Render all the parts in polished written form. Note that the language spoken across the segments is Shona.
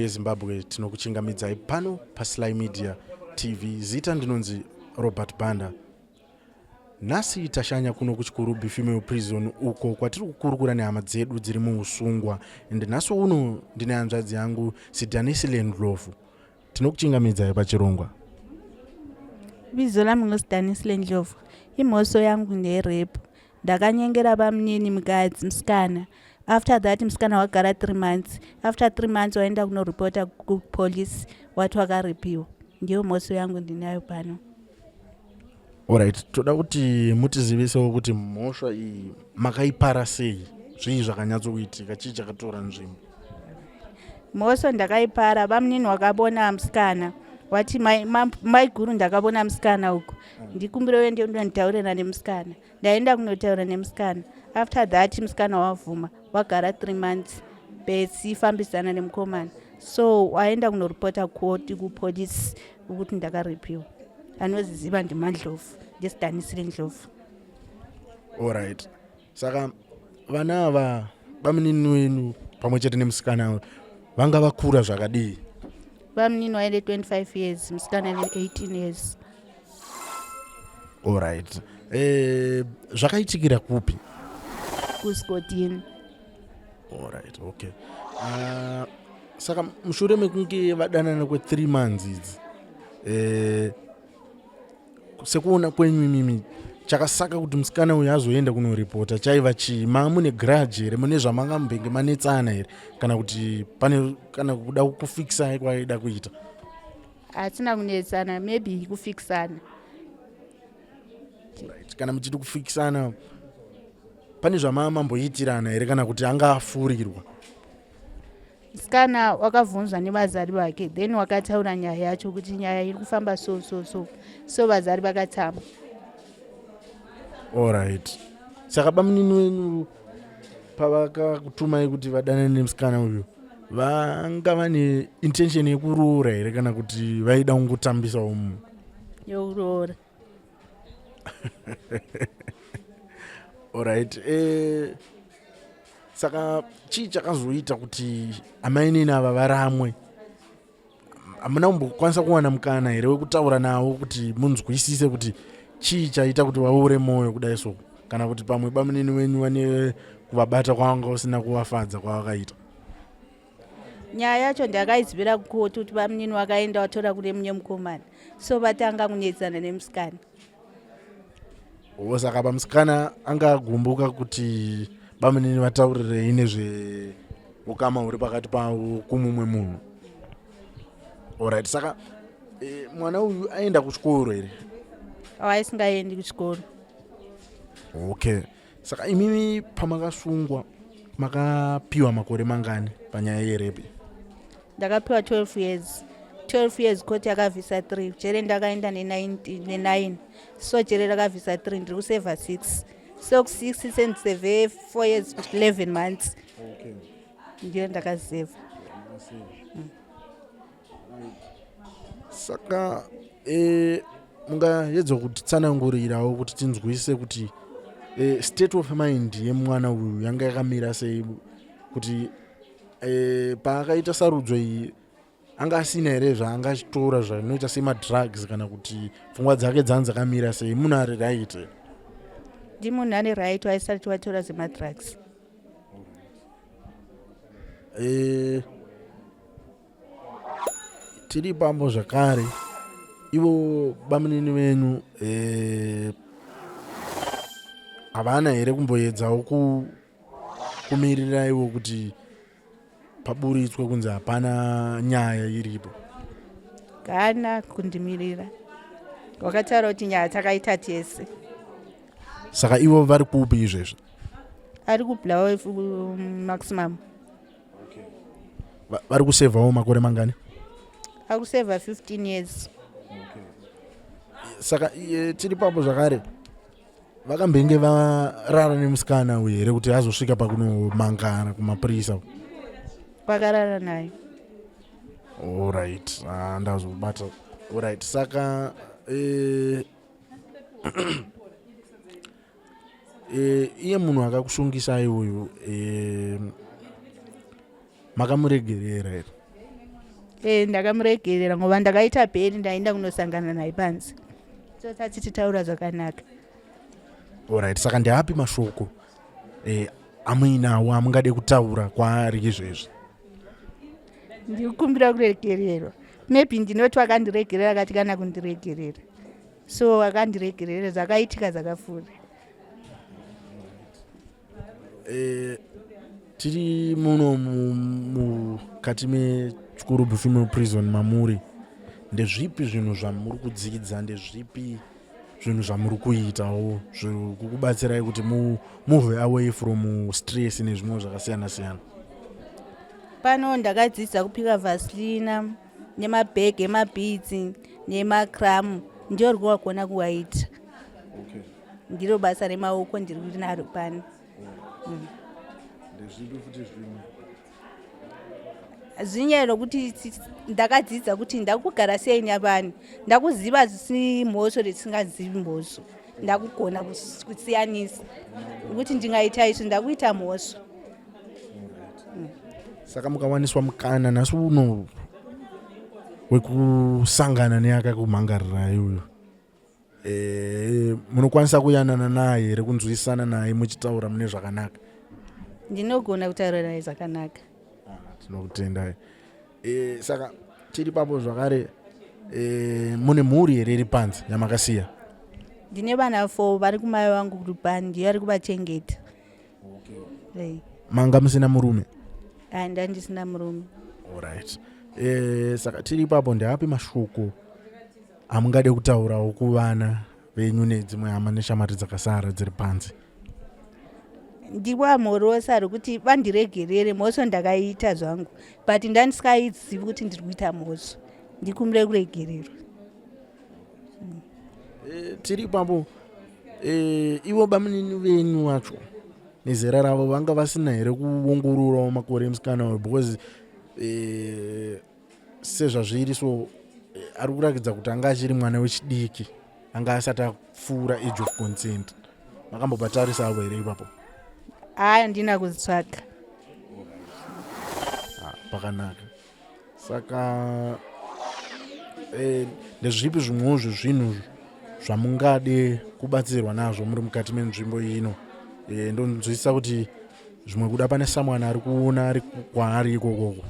yeZimbabwe, tinokuchingamidzai pano paSly Media TV. Zita ndinonzi Robert Banda. Nhasi tashanya kuno kuChikurubi Female Prison uko kwatiri kukurukura nehama dzedu dziri muusungwa and nhasi uno ndine hanzvadzi yangu Sidanisile Ndlovu. Tinokuchingamidzai pachirongwa. Bizo lami nguSidanisile Ndlovu. Imhoso yangu ndeyerape. Ndakanyengera bamunini mukadzi musikana. After that musikana wagara 3 months. After 3 months waenda kunoripota kupolice wati wakaripiwa. Ndiyo mhoso yangu ndinayo pano. Alright, toda kuti mutizivisewo kuti mhosva iyi makaipara sei? Zvii zvakanyatsokuitika? Chii chakatora nzvimbo? Mhosva ndakaipara, bamunini wakabona musikana wati maiguru mai ndakabona musikana uku ndikumbire uende ndonitaurira nemusikana. Ndaenda kunotaura nemusikana. After that musikana wavhuma wagara 3 months besifambisana nemukomana so waenda kunoripota koti kupolice ukuthi ndakaripiwa anoziziva ndimandlovu ndisidanisile ndlovu. Alright, saka vana ava bamunini wenyu pamwe chete nemusikana vanga vakura zvakadii? Bamunini waine 25 years, musikana ane 18 years. Alright, eh, zvakaitikira kupi? KuScotini. Alright, okay. Saka mushure mekunge vadanana kwe3 months idzi, eh, sekuona kwenyu imimi chakasaka kuti musikana uyu azoenda kunoripota chaiva chii? Maa mune grudge here, mune zvamanga mbenge manetsana here, kana kuti pane kana kuda kufikisai kwaida kuita? Hatina kunetsana, maybe kufikisana. Right. Kana muchiti kufikisana pane zvamamamboitirana here kana kuti anga afurirwa? Musikana wakabvunzwa nevazari vake then wakataura nyaya yacho kuti nyaya iri kufamba so so so so, vazari vakatsamwa. Alright, saka bamunini wenyu pavakakutumai kuti vadanane nemusikana uyu vanga vane intention yekuroora here kana kuti vaida kungotambisawo munhu? Yekuroora. Alright, eh, saka chii chakazoita kuti amainini ava varamwe? Hamuna kumbokwanisa kuwana mukana here wekutaura navo kuti munzwisise kuti chii chaita kuti vaure mwoyo kudai so, kana kuti pamwe bamunini wenyu vane kuvabata kwavanga usina kuvafadza kwavakaita? Nyaya yacho ndakaizivira kukoti kuti bamunini wakaenda watora kune mumwe mukomana, so vatanga kunetsana nemusikana. Saka pamusikana anga agumbuka kuti bamunini vataurirei nezveukama huri pakati pavo kumumwe munhu. Alright, saka e, mwana uyu aenda kuchikoro here? Aisingaendi kuchikoro. Okay, saka imimi pamakasungwa makapiwa makore mangani panyaya yerepi? Ndakapiwa 12 years. 12 years koti yakavhisa 3 jere ndakaenda ne9, so jere rakavhisa 3, ndiri kusevha 6, so 6 sendisevhe 4 years 11 months. Okay. Ndiyo ndakazevha. Saka e, mungaedza kutitsanangurirawo kuti tinzwise kuti e, state of mind yemwana uyu yanga yakamira sei, kuti e, paakaita sarudzo iyi anga asina here zvaanga achitora zvinoita semadrugs, kana kuti pfungwa dzake dzanga dzakamira sei? Munhu ari right? Ndi munhu ane right, waisati watora zemadrugs. E, tiri pambo zvakare, ivo bamunini venyu havana here kumboedzawo kumirira ivo kuti paburitswe kunzi hapana nyaya iripo? Kana kundimirira, wakataura kuti nyaya takaita tese. Saka ivo vari kupi izvezvi? Ari kuBulawayo Maximum. Vari kusevhawo makore mangani? Ari kusevha 15 years. Saka tiri papo zvakare, vakambenge varara nemusikana uyu here kuti azosvika pakunomangara kumapurisa? Vakarara naye. Alright, ah, ndazobata. Alright, saka eh, eh, iye munhu akakusungisai uyu, eh, makamuregerera here? E, ndakamuregerera ngoba ndakaita bheri ndaenda kunosangana naye panze so tati titaura zvakanaka. Alright, saka ndeapi mashoko e, amuinawo amungade kutaura kwaari izvezvi? Ndikukumbira kuregererwa. Maybe ndinoti wakandiregerera akati kana kundiregerera, so akandiregerera zvakaitika zvakapfuura. E, tiri muno mukati meChikurubi Female Prison mamuri, ndezvipi zvinhu zvamuri kudzidza? Ndezvipi zvinhu zvamuri kuitawo zviri kukubatsirai kuti move away from stress nezvimwe zvakasiyana siyana? Pano ndakadzidza kupika vasilina nemabhegi emabeads nemacram, ndiyo ri kuwagona kuwaita. Ndiro basa remaoko ndiri naro pano. Ndezvipi futi zvimwe? Zvinyaya rokuti ndakadzidza kuti ndakugara sei nevanhu, ndakuziva zvisi mhosvo risingazivi mhosvo, ndakugona kusiyanisa kuti ndingaita izvi ndakuita mhosvo. Saka mukawaniswa mukana nhasi uno wekusangana neakakumhangarirai uyu, munokwanisa kuyanana naye here, kunzwisana naye muchitaura mune zvakanaka? Ndinogona kutaura naye zvakanaka. Ah, tinokutendai. Saka tiri papo zvakare, mune mhuri here iri panze yamakasiya? Ndine vana 4 vari kumai vangu kuRupani, ndiyo ari kuvachengeta. Manga musina murume? Handa ndisina murume. Alright. Saka tiri ipapo, ndeapi mashoko amungade kutaurawo kuvana venyu nedzimwe hama neshamwari dzakasara dziri panze? Ndiwamhorosa rokuti vandiregerere mhosvo ndakaita zvangu, but ndandisingaizivi kuti ndiri kuita mhosvo. Ndikumbire kuregererwa. Tiri ipapo, ivo bamunini venyu vacho nezera ravo vanga vasina here kuongororawo makore emusikana uyu? Because sezvazviri so, ari kurakidza kuti anga achiri mwana wechidiki, anga asati apfuura age of consent. Makambobatarisa avo here ipapo? Haya, handina kuzitsvaga. Ah, pakanaka. Saka ndezvipi zvimwewo zvezvinhu zvamungade kubatsirwa nazvo muri mukati menzvimbo ino? Ndonzwisisa kuti zvimwe kuda pane someone ari kuona ari kwaari ikokoko.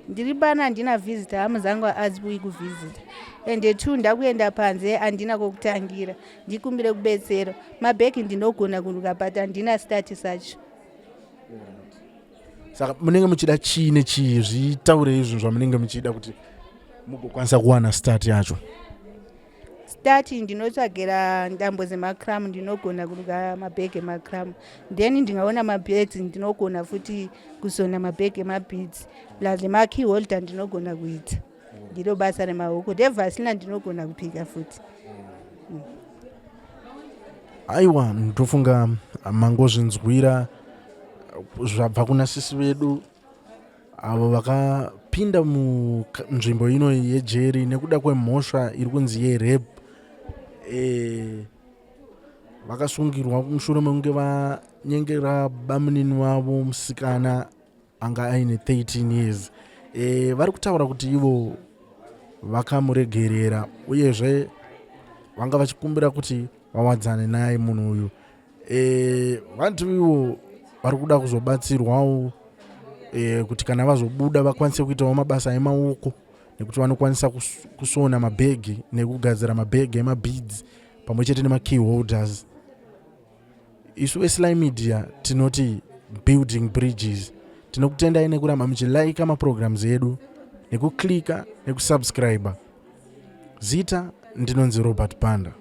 Ndiri pano, handina visitor, hama dzangu hadziuyi kuvhizita, ende two ndakuenda panze, handina kwokutangira. Ndikumbire kubetsera. Mabhegi ndinogona kuruka, but handina start sacho. Saka munenge muchida chii nechii? Zvitaurei zvinhu zvamunenge muchida kuti mugokwanisa kuwana start yacho. Start ndinotsvagira ndambo dzemacram, ndinogona kuruka mabhegi emacram, then ndingaona mabeads, ndinogona futi kusona mabhegi emabeads, plus nemakey holder ndinogona kuita. Ndiro basa remaoko. Devasina ndinogona kupika futi. Aiwa, ndofunga mangozvinzwira zvabva kuna sisi vedu avo vakapinda munzvimbo ino yejeri nekuda kwemhosva iri kunzi yerape. Vakasungirwa mushure mekunge vanyengera bamunini vavo musikana anga aine 13 years. Vari kutaura kuti ivo vakamuregerera, uyezve vanga vachikumbira kuti vawadzane naye munhu uyu. Vantu ivo vari kuda kuzobatsirwawo kuti kana vazobuda vakwanise kuitawo mabasa emaoko, nekuti vanokwanisa kusona mabhegi nekugadzira mabhegi emabeads pamwe chete nemakey holders. Isu veSly Media tinoti building bridges. Tinokutendai nekuramba muchilaika maprograms edu, nekuklika, nekusubscribe. Zita ndinonzi Robert Banda.